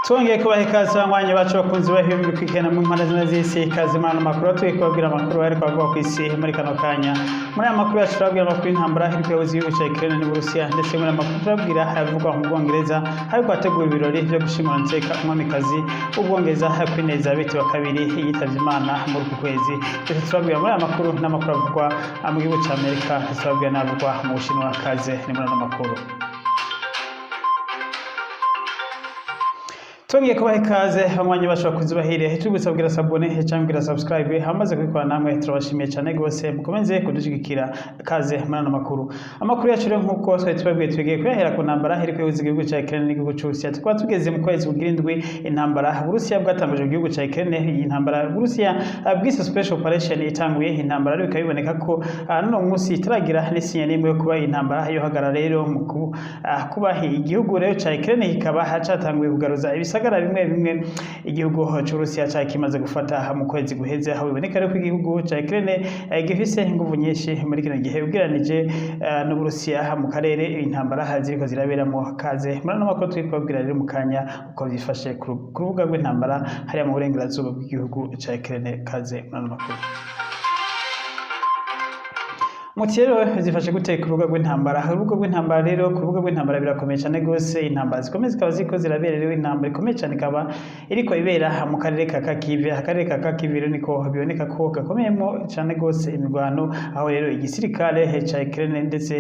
Twongeye kubaha ikaze, abanywanyi bacu, bakunzi bahimbi kwikena mu mpande zine z'isi. Ikaze muri ano makuru. Tugiye kubabwira amakuru ariko avugwa ku isi muri kano kanya. Muri aya makuru yacu turababwira amakuru y'intambara iri kuyoboza igihugu cya Ukraine n'Uburusiya, ndetse muri aya makuru turababwira ayavugwa mu Bwongereza hariko hategura ibirori vyo gushimira iteka umwamikazi w'Ubwongereza, Queen Elizabeth wa kabiri, yitavye Imana muri uku kwezi. Ndetse turababwira muri aya makuru n'amakuru avugwa mu gihugu ca Amerika, ndetse turababwira n'avugwa mu Bushinwa. Kaze ni muri ano makuru. Twongeye kubaha ikaze, abanywanyi bacu, bakunzi bahire. Tubibutsa kugira s'abonner cyangwa kugira subscribe. Hamaze kubikora namwe turabashimiye cyane gose, mukomeze kudushigikira. Kaze muri ano makuru. Amakuru yacu rero, nk'uko twari tubabwiye, tugiye kuyahera ku ntambara iri kuyoboza igihugu cya Ukraine n'igihugu c'Uburusiya. Tukaba tugeze mu kwezi kugira indwi intambara Uburusiya bwatanguje igihugu cya Ukraine. Iyi ntambara Uburusiya bwise special operation itanguye, intambara rero bikaba biboneka ko n'uno munsi itaragira n'isinya n'imwe yo kuba intambara yohagarara. Rero mu kuba igihugu rero ca Ukraine kikaba catanguye kugaruza ibisagara bimwe bimwe igihugu c'Uburusiya cari kimaze gufata mu kwezi guheze, aho biboneka rero ko igihugu ca Ukraine gifise inguvu nyinshi muri kino gihe ugereranije n'Uburusiya mu karere intambara ziriko ziraberamo. Kaze muri ano makuru, turi kubabwira rero mu kanya uko vyifashe ku rubuga rw'intambara hariya mu burengerazuba bw'igihugu ca Ukraine. Kaze muri ano makuru. Muti rero zifashe gute ku rubuga rw'intambara? Urubuga rw'intambara rero, ku rubuga rw'intambara birakomeye cyane gose. Intambara zikomeye zikaba ziriko zirabera. Rero intambara ikomeye cyane ikaba iriko ibera mu karere ka Kharkiv. Akarere ka Kharkiv rero niko biboneka ko gakomeyemo cyane gose imigwano, aho rero igisirikare ca Ukraine ndetse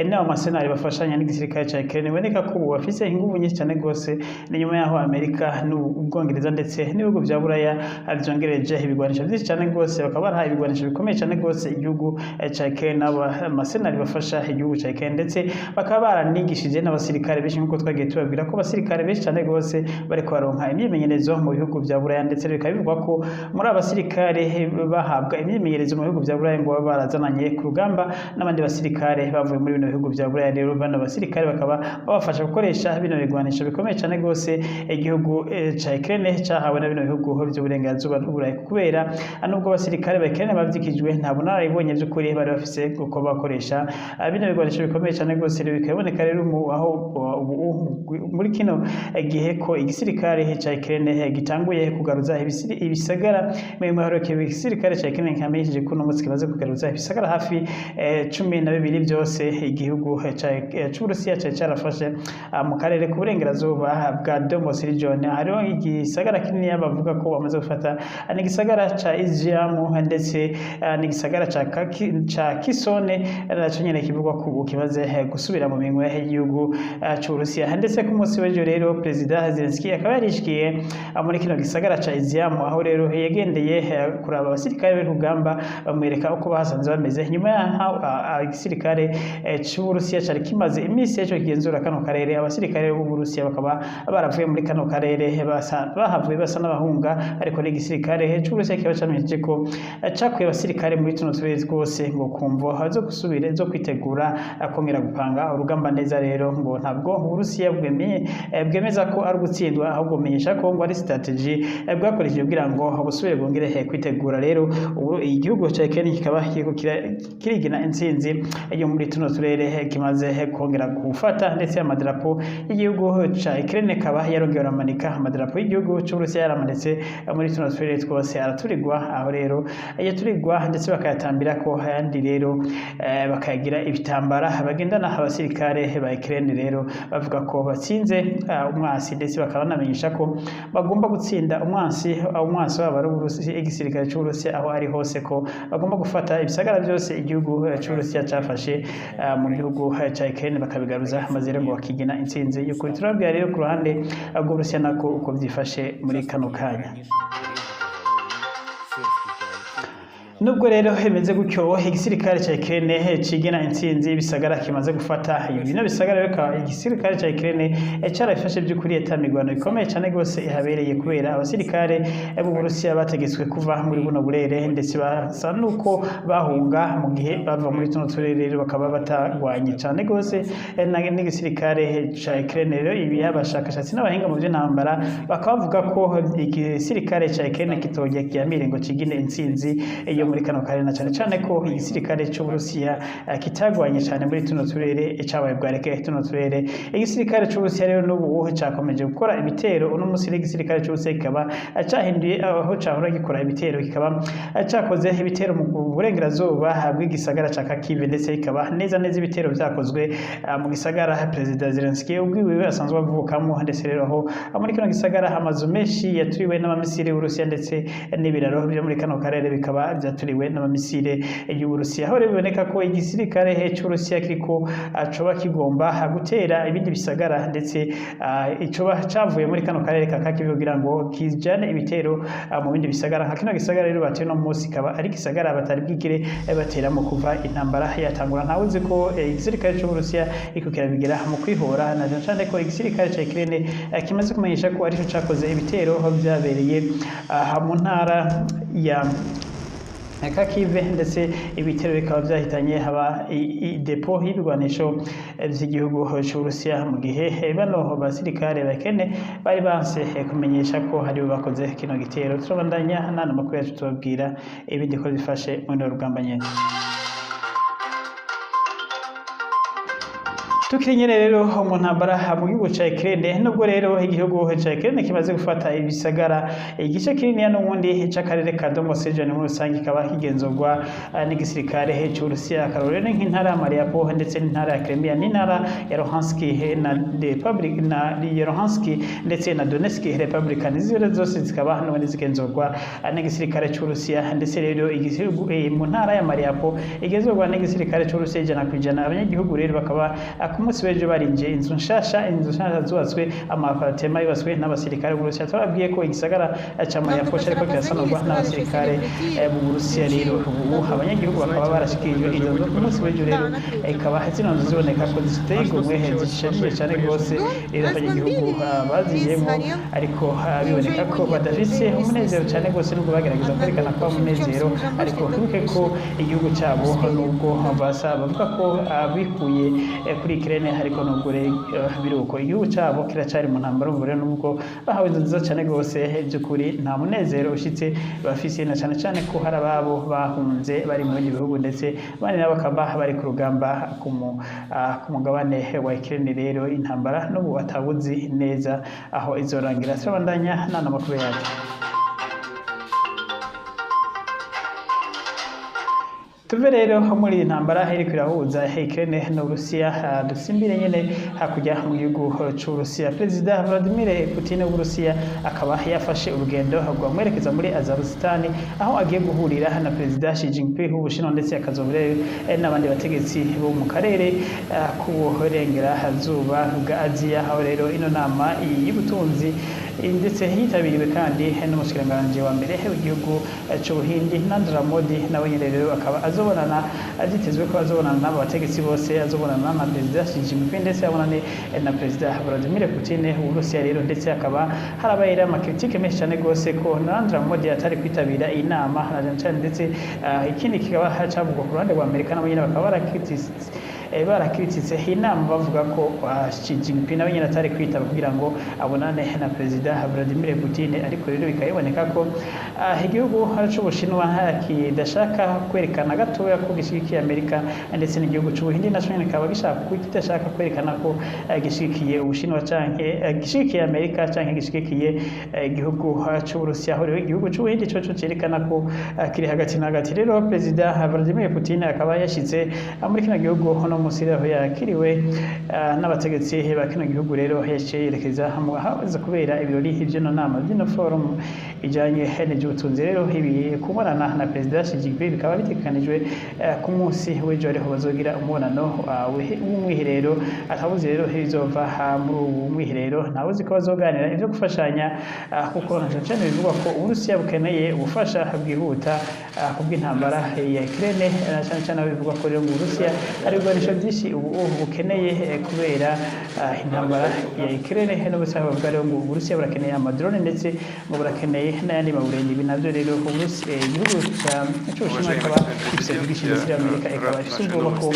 n'abamasenari bafashanya n'igisirikare ca Ukraine biboneka ko ubu bafise inguvu nyinshi cyane gose. Ni nyuma yaho Amerika n'Ubwongereza ndetse n'ibihugu vya Buraya vyongereje ibigwanisho vyinshi cyane gose, bakaba barahaye ibigwanisho bikomeye cyane gose igihugu ca Ukraine n'abamasenari bafasha igihugu ca Ukraine, ndetse bakaba baranigishije n'abasirikare benshi, nk'uko twagiye tubabwira ko abasirikare benshi cyane gose bariko baronka imyimenyerezo mu bihugu vya Buraya. Ndetse bikaba bivugwa ko muri aba basirikare bahabwa imyimenyerezo mu bihugu vya Buraya ngo baba barazananye ku rugamba n'abandi basirikare bavuye muri bino bihugu vya Buraya. Rero bano basirikare bakaba babafasha gukoresha bino bigwanisho bikomeye cyane gose igihugu ca Ukraine cahawe na bino bihugu vy'uburengerazuba n'Uburayi, kubera nubwo abasirikare ba Ukraine bavyikijwe, nta bunararibonye vy'ukuri bari bafise kuko bakoresha bino bigwanisho bikomeye cyane gose. Rero bikaboneka rero aho ubu muri kino gihe ko igisirikare ca Ukraine gitanguye kugaruza ibisagara mu mahoro. Igisirikare ca Ukraine kamenyesheje ko uno munsi kimaze kugaruza ibisagara hafi 12 byose igihugu c'Uburusiya cari carafashe mu karere k'uburengerazuba bwa Donbas region. Hariho igisagara kinini bavuga ko bamaze gufata, ni igisagara ca Izium, ndetse n'igisagara ca Kisone naco nyene kivugwa ko ubu kimaze gusubira mu minwe y'igihugu c'Uburusiya. Ndetse ku munsi w'ejo rero Perezida Zelensky akaba yarishikiye muri kino gisagara ca Izium, aho rero yagendeye kuraba abasirikare b'urugamba, bamwereka uko bahasanze bameze nyuma y'aho igisirikare c'Uburusiya cari kimaze iminsi ejo kigenzura kano karere. Abasirikare b'Uburusiya bakaba baravuye muri kano karere, bahavuye basa n'abahunga, ariko n'igisirikare c'Uburusiya kiba camenyesheje ko cakuye abasirikare muri tuno turere twose ngo kumvo zo gusubira zo kwitegura kongera gupanga urugamba neza. Rero ngo ntabwo Uburusiya bwemeza ko ari ugutsindwa, ahubwo bumenyesha ko ngo ari strategy bwakoresheje kugira ngo busubire bwongere kwitegura. Rero ubu igihugu ca Ukraine kikaba kiriko kirigina intsinzi yo muri tuno turere kimaze kongera gufata, ndetse amadarapo y'igihugu ca Ukraine kaba yarongeye aramanika. Amadarapo y'igihugu c'Uburusiya yaramanitse muri tuno turere twose, araturigwa. Aho rero yaturigwa ndetse bakayatambira ko ayandi rero bakayagira ibitambara bagendana abasirikare ba Ukraine. Rero bavuga ko batsinze umwasi, ndetse bakaba banamenyesha ko bagomba gutsinda umwansi, umwansi wabo ari Uburusiya, igisirikare c'Uburusiya aho ari hose, ko bagomba gufata ibisagara byose igihugu c'Uburusiya cafashe mu gihugu ca Ukraine bakabigaruza, maze rero ngo bakigena intsinzi y'ukuri. Turababwira rero ku ruhande rw'Uburusiya nako uko vyifashe muri kano kanya. Nubwo rero bimeze gutyo, igisirikare ca Ukraine cigena intsinzi ibisagara kimaze gufata, bino bisagara bikaba igisirikare ca Ukraine carabifashe by'ukuri ata migwano ikomeye cane gose ihabereye, kubera abasirikare b'Uburusiya bategetswe kuva muri buno burere, ndetse basa nuko bahunga mu gihe bava muri tuno turere. Rero bakaba batagwanye cane gose n'igisirikare ca Ukraine. Rero ibi abashakashatsi n'abahinga mu vy'intambara bakaba bavuga ko igisirikare ca Ukraine kitogera kiyamire ngo cigine intsinzi yo muri kano karere, na cane cane ko igisirikare c'Uburusiya kitagwanye cane muri tuno turere, cabaye bwareke tuno turere. Igisirikare c'Uburusiya rero n'ubu cakomeje gukora ibitero. Uno musi rero igisirikare c'Uburusiya kikaba cahinduye aho cahora gikora ibitero, kikaba cakoze ibitero mu burengerazuba bw'igisagara ca Kharkiv, ndetse bikaba neza neza ibitero vyakozwe mu gisagara Perezida Zelensky ubwiwe asanzwe avukamo. Ndetse rero aho muri kino gisagara amazu menshi yaturiwe n'amamisire y'Uburusiya, ndetse n'ibiraro byo muri kano karere bikaba vyaturiwe n'amamisire y'Uburusiya. Aho rero biboneka ko igisirikare c'Uburusiya kiriko coba kigomba gutera ibindi bisagara, ndetse icoba cavuye muri kano karere ka Kharkiv kugira ngo kijane ibitero mu bindi bisagara. Nka kino gisagara rero bateye no munsi kaba ari gisagara batari bwigire bateramo kuva intambara yatangura. Ntawe uzi ko igisirikare c'Uburusiya iko kirabigira mu kwihora, na cane cane ko igisirikare ca Ukraine kimaze kumenyesha ko arico cakoze ibitero vyabereye aha mu ntara ya Kharkiv, ndetse ibitero bikaba vyahitanye haba idepo y'ibigwanisho vy'igihugu c'Uburusiya, mu gihe bano basirikare bakene bari banse kumenyesha ko hari bakoze kino gitero. Turabandanya n'ano makuru yacu tubabwira ibindi ko bifashe muri rugamba nyene. Tukiri nyene rero mu ntambara mu gihugu ca Ukraine, nubwo rero igihugu ca Ukraine kimaze gufata ibisagara igice kininiya n'ubundi c'akarere ka Donbass region muri rusange, kikaba kigenzurwa n'igisirikare c'Uburusiya. Akarorero nk'intara ya Mariupol ndetse n'intara ya Crimea n'intara ya Luhansk na Republic na Luhansk ndetse na Donetsk Republic, izo zose zikaba n'ubundi zigenzurwa n'igisirikare c'Uburusiya. Ndetse rero igihugu mu ntara ya Mariupol igenzurwa n'igisirikare c'Uburusiya 100%. Abanyagihugu rero bakaba ku munsi w'ejo barinjiye inzu nshasha zubatswe, amaparatema yubatswe n'abasirikare b'Uburusiya. Turabwiye ko igisagara ca Mariupol cariko kirasanurwa n'abasirikare b'Uburusiya. Rero ubu abanyagihugu bakaba barashikirijwe izo nzu ku munsi w'ejo. Rero ikaba zino nzu ziboneka ko ziteye igomwe, zishajije cane rwose. Rero abanyagihugu baziyemo, ariko biboneka ko badafise umunezero cane rwose, nubwo bagerageza kwerekana ko umunezero. Ariko twibuke ko igihugu cabo, nubwo basa bavuga ko bikuye kuri Ukraine, ariko nubwo biruko igihugu cabo kiracari mu ntambara. Ubu rero nubwo bahawe inzu nziza cane rwose, by'ukuri nta munezero ushitse bafise, na cane cane ko hari ababo bahunze bari mu bindi bihugu, ndetse abandi nabo bakaba bari ku rugamba ku mugabane wa Ukraine. Rero intambara n'ubu atawuzi neza aho izorangira. Turabandanya n'ano makuru yacu. Tuve rero muri iyi ntambara iriko irahuza Ukraine n'Uburusiya, dusimbire nyene hakurya mu gihugu c'Uburusiya. Perezida Vladimir Putin w'Uburusiya akaba yafashe urugendo rwamwerekeza muri Azerbaijan, aho agiye guhurira na Perezida Xi Jinping w'Ubushinwa, ndetse akazohurira n'abandi bategetsi bo mu karere k'uburengerazuba bwa Aziya. Aho rero ino nama y'ubutunzi ndetse yitabiriwe kandi n'umushikiranganji wa mbere w'igihugu c'Ubuhindi Narendra Modi, nawe nyene rero akaba azobonana, vyitezwe ko azobonana n'abo bategetsi bose, azobonana na Perezida Xi Jinping ndetse abonane na Perezida Vladimir Putin w'Uburusiya. Rero ndetse hakaba harabaye amakritike menshi cane gose ko Narendra Modi atari kwitabira iyi nama, na cane cane ndetse ikindi kikaba cavugwa ku ruhande rwa Amerika, nabo nyene bakaba barakrititse inama bavuga ko Xi Jinping nawe nyene atari kwitaba kugira ngo abonane na Perezida Vladimir Putin. Ariko rero bikaboneka ko igihugu c'Ubushinwa kidashaka kwerekana gatoya ko gishigikiye Amerika, ndetse n'igihugu c'Ubuhindi naco nyene kikaba kidashaka kwerekana ko gishigikiye Ubushinwa canke gishigikiye Amerika canke gishigikiye igihugu c'Uburusiya. Aho rero igihugu c'Ubuhindi coco cerekana ko kiri hagati na hagati. Rero Perezida Vladimir Putin akaba yashitse muri kino gihugu no musi aho yakiriwe n'abategetsi ba kino gihugu. Rero yaciye yerekeza ahaza kubera ibirori ivy'ino nama, vy'ino forum ijanye n'ivy'ubutunzi. Rero ibi kubonana na Perezida Xi Jinping bikaba bitegekanijwe ku munsi w'ejo, ariho bazogira umubonano w'umwiherero. Atabuzi rero ibizova muri uwo mwiherero, ntawuzi ko bazoganira ivyo gufashanya, kuko na cane cane bivugwa ko Uburusiya bukeneye ubufasha bwihuta kubw'intambara ya Ukraine, na cane cane aho bivugwa ko rero ngo Uburusiya ari ibigwanisho byinshi ubu bukeneye kubera intambara ya Ukraine n'Uburusiya. Bavuga rero ngo Uburusiya burakeneye amadrone, ndetse ngo burakeneye n'ayandi maburende. Ibi navyo rero igihugu c'Ubushinwa kikaba gifise bwinshi, ndetse Amerika ikaba ifise ubwoba ko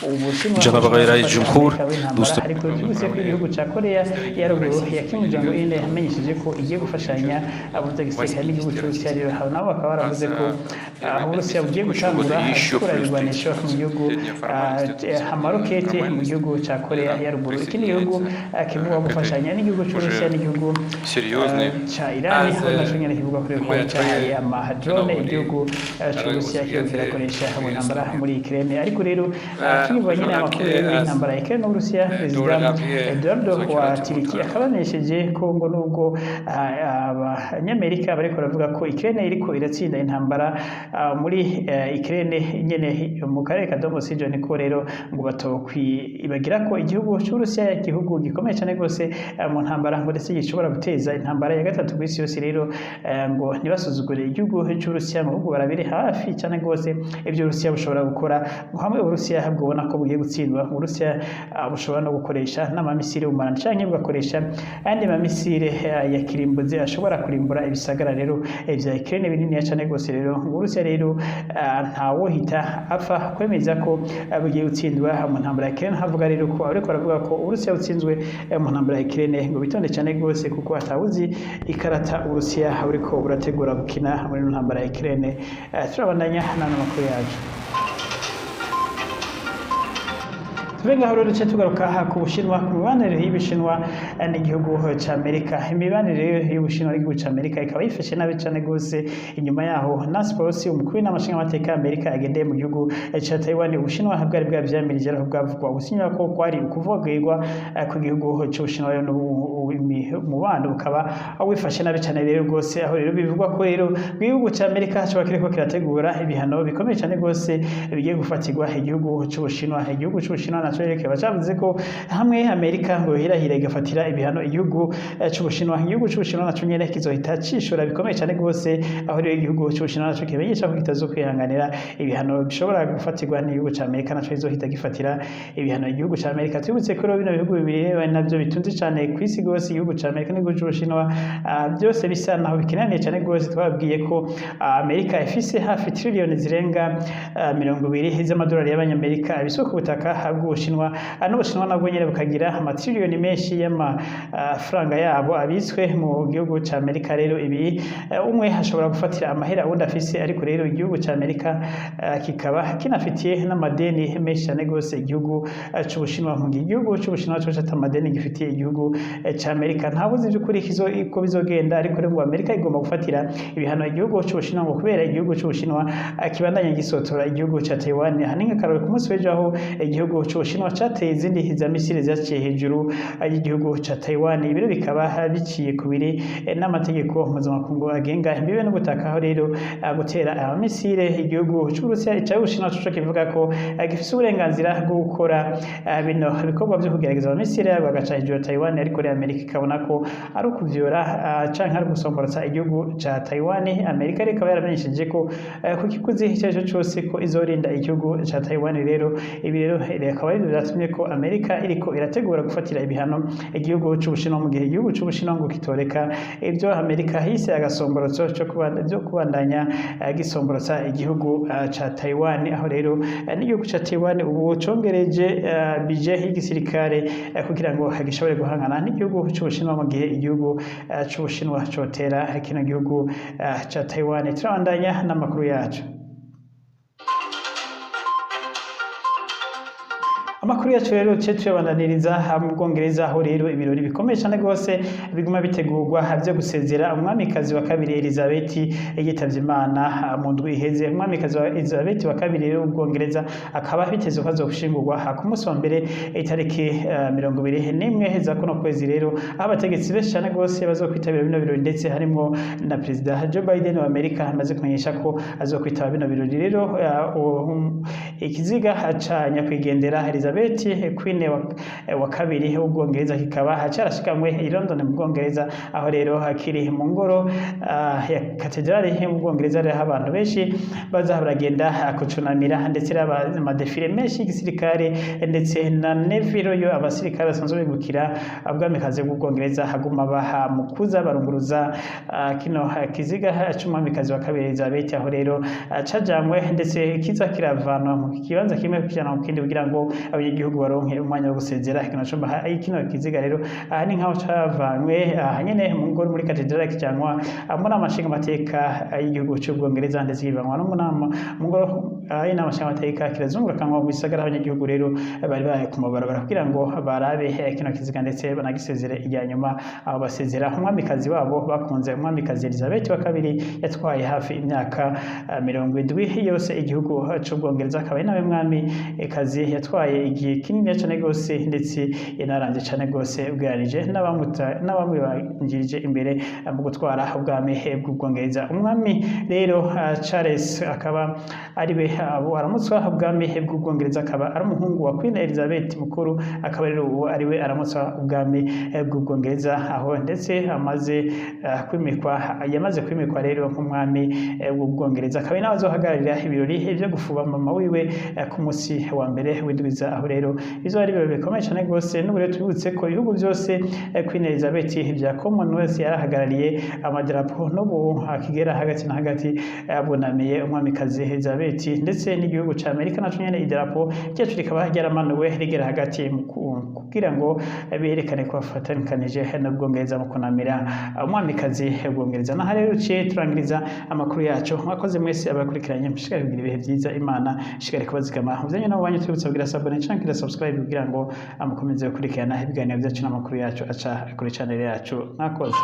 Ubushinwa جناب آقای رئیس جمهور intambara. دوست Ariko tubutse ko igihugu ca Korea ya Ruguru ya Kim Jong Un yamenyesheje ko igiye gufashanya mu vya gisirikare n'igihugu c'Uburusiya. Rero aho nabo bakaba baravuze ko Uburusiya bugiye gutangura gukura ibigwanisho mu gihugu, amarokete mu gihugu ca Korea ya Ruguru. Ikindi gihugu kivugwa gufashanya n'igihugu c'Uburusiya n'igihugu ca Irani, aho naco nyene kivuga ko rero cahaye amadrone igihugu c'Uburusiya kiriko kirakoresha mu ntambara muri Ukraine. Ariko rero tukivuga nyene amakuru rero y'intambara ya Ukraine n'Uburusiya, Perezida Eduardo wa Turiki akaba amenyesheje ko ngo nubwo abanyamerika bariko baravuga ko Ukraine iriko iratsinda intambara muri Ukraine nyene mu karere ka Donbass region, ko rero ngo batokwibagira ko igihugu c'Uburusiya, igihugu gikomeye cyane rwose mu ntambara, ngo ndetse gishobora guteza intambara ya gatatu ku isi yose. Rero ngo ntibasuzugure igihugu c'Uburusiya, ngo ahubwo barabire hafi cyane rwose ibyo Uburusiya bushobora gukora. Ngo hamwe Uburusiya bwobona ko bugiye gutsindwa, Uburusiya bushobora no gukoresha n'amamisire bumara canke bugakoresha ayandi mamisire ya kirimbuzi ashobora kurimbura ibisagara rero vya Ukraine bininiya cane rwose. Rero ngo Uburusiya rero ntawohita apfa kwemeza ko bugiye gutsindwa mu ntambara ya Ukraine. Havuga rero ko ariko baravuga ko Uburusiya butsinzwe mu ntambara ya Ukraine, ngo bitonde cane rwose, kuko atawuzi ikarata Uburusiya buriko burategura gukina muri ino ntambara ya Ukraine. Turabandanya n'ano makuru yacu. Tuve ngaho rero duce tugaruka aha ku Bushinwa, ku mibanire y'Ubushinwa n'igihugu ca Amerika. Imibanire y'Ubushinwa n'igihugu ca Amerika ikaba yifashe nabi cane gose inyuma yaho Nancy Pelosi, umukuru w'inama nshingamateka ya Amerika, agendeye mu gihugu ca Taiwan. Ubushinwa bwari bwavyamirije, aho bwavugwa Ubushinwa ko kwari ukuvogerwa ku gihugu c'Ubushinwa. Rero umubano ukaba wifashe nabi cane rero rwose, aho rero bivugwa ko rero igihugu ca Amerika coba kiriko kirategura ibihano bikomeye cane rwose bigiye gufatirwa igihugu c'Ubushinwa. Igihugu c'Ubushinwa naco rero kikaba cavuze ko hamwe Amerika ngo yohirahira igafatira ibihano igihugu c'Ubushinwa, igihugu c'Ubushinwa naco nyene kizohita cishura bikomeye cane rwose. Aho rero igihugu c'Ubushinwa naco kimenyesha ko kitazokwihanganira ibihano bishobora gufatirwa n'igihugu ca Amerika, naco kizohita gifatira ibihano igihugu ca Amerika. Twibutse ko rero bino bihugu bibiri rero ari navyo bitunze cane kw'isi rwose, igihugu ca Amerika n'igihugu c'Ubushinwa, byose bisa naho bikenaniye cane rwose. Twababwiye ko Amerika ifise hafi triliyoni zirenga 20 z'amadolari y'abanyamerika abiswe ku butaka bw'Ubushinwa, n'Ubushinwa nabwo nyene bukagira amatiriyoni menshi y'amafaranga yabo abitswe mu gihugu ca Amerika. Rero ibi umwe ashobora gufatira amahera uwundi afise, ariko rero igihugu ca Amerika kikaba kinafitiye n'amadeni menshi cane rwose igihugu c'Ubushinwa, mu gihe igihugu c'Ubushinwa coco ata madeni gifitiye igihugu ca Amerika. Ntawuzi vy'ukuri uko bizogenda, ariko rero ngo Amerika igomba gufatira ibihano igihugu c'Ubushinwa, ngo kubera igihugu c'Ubushinwa kibandanya gisotora igihugu ca Taiwan. Ahanini akarorero ku munsi w'ejo, aho igihugu c'Ubushinwa cateye izindi za misile zaciye hejuru y'igihugu ca Taiwan. Ibi rero bikaba biciye ku biri n'amategeko mpuzamakungu agenga imbibe n'ubutaka, aho rero gutera amamisile igihugu c'Uburusiya ca Ubushinwa coco kivuga ko gifise uburenganzira bwo gukora bino bikorwa vyo kugerageza amamisile yabo agaca hejuru ya Taiwan, ariko rero Amerika ikabona ko ari ukuvyora canke ari ugusomborotsa igihugu ca Taiwan. Amerika rero ikaba yaramenyesheje ko ku kiguzi icyo ari cyo cose ko izorinda igihugu ca Taiwan. Rero ibi rero akaba arivyo vyatumye ko Amerika iriko irategura gufatira ibihano igihugu c'Ubushinwa, mu gihe igihugu c'Ubushinwa ngo kitoreka ivyo Amerika hise agasomborotso co vyo kubandanya gisomborotsa igihugu ca Taiwan. Aho rero n'igihugu ca Taiwan ubu congereje budget y'igisirikare kugira ngo gishobore guhangana n'igihugu c'Ubushinwa mu gihe igihugu c'Ubushinwa cotera kino gihugu ca Taiwan. Turabandanya n'amakuru yacu. Amakuru yacu rero tuce tuyabandaniriza mu Bwongereza, aho rero ibirori bikomeye cyane rwose biguma bitegurwa byo gusezera umwamikazi wa kabiri Elizabeth yitavye Imana mu ndwi iheze. Umwamikazi wa Elizabeth wa kabiri rero w'Ubwongereza akaba biteze ko azoshingurwa ku munsi wa mbere, itariki 21 za kuno kwezi. Rero aho abategetsi benshi cyane rwose bazokwitabira bino birori, ndetse harimo na Perezida Joe Biden wa Amerika amaze kumenyesha ko azokwitaba bino birori. Rero ikiziga ca nyakwigendera Elizabeth Elizabeth Queen wa kabiri w'Ubwongereza, kikaba carashikamwe i London mu Bwongereza, aho rero kiri mu ngoro ya katedrali mu Bwongereza. Rero abantu benshi baza baragenda kucunamira, ndetse ama défilé menshi y'igisirikare ndetse na Navy Royal, abasirikare basanzwe bigukira ubwamikazi bw'Ubwongereza, haguma baha mu kuza barunguruza kino kiziga c'umwamikazi wa kabiri Elizabeth, aho rero cajanywe ndetse kiza kiravanwa mu kibanza kimwe kijana mu kindi kugira ngo abanyagihugu baronke umwanya wo gusezera kino cumba. Kino kiziga rero aha ni nkaho cavanywe aha nyene mu ngoro muri katedrali, kijanwa muri amashinga amateka y'igihugu c'Ubwongereza, ndetse kivanwa no mu nama mu ngoro y'inama nshingamateka, kirazungurukanwa mu gisagara. Abanyagihugu rero bari baye ku mabarabara kugira ngo barabe kino kiziga ndetse banagisezere irya nyuma, aho basezera umwamikazi wabo bakunze, umwamikazi Elizabeth wa kabiri, yatwaye hafi imyaka 70 yose igihugu c'Ubwongereza, akaba ari nawe mwami kazi yatwaye igihe kinini cane gose, ndetse yanaranze cane gose ugereranije n'abamwibanjirije imbere mu gutwara ubwami bw'Ubwongereza. Umwami rero Charles akaba ariwe abo aramutswa ubwami bw'Ubwongereza, akaba ari umuhungu wa Queen Elizabeth mukuru, akaba rero ubu ariwe aramutswa ubwami bw'Ubwongereza, aho ndetse amaze kwimikwa, yamaze kwimikwa rero nk'umwami w'Ubwongereza, akaba nawe azohagararira ibirori vyo gufuba mama wiwe ku musi wa mbere w'indwiza, aho rero bizoba ari ibirori bikomeye cane gose. N'ubu rero tubibutse ko ibihugu byose Queen Elizabeth vya Commonwealth yarahagarariye amadarapo, n'ubu akigera hagati na hagati abunamiye umwamikazi Elizabeth, ndetse n'igihugu ca Amerika naco nyene idarapo ryacu rikaba ryaramanuwe rigera hagati kugira ngo berekane ko bafatanikanije n'Ubwongereza mu kunamira umwamikazi w'Ubwongereza. Naho rero uciye turangiriza amakuru yacu. Mwakoze mwese abakurikiranye, mushikare kugira ibihe byiza, Imana ishikare kubazigama muvyanyu nabo banyu. Twibutsa kugira s'abonner canke subscribe kugira ngo amukomeze gukurikirana ibiganiro byacu n'amakuru yacu aca kuri channel yacu. Mwakoze.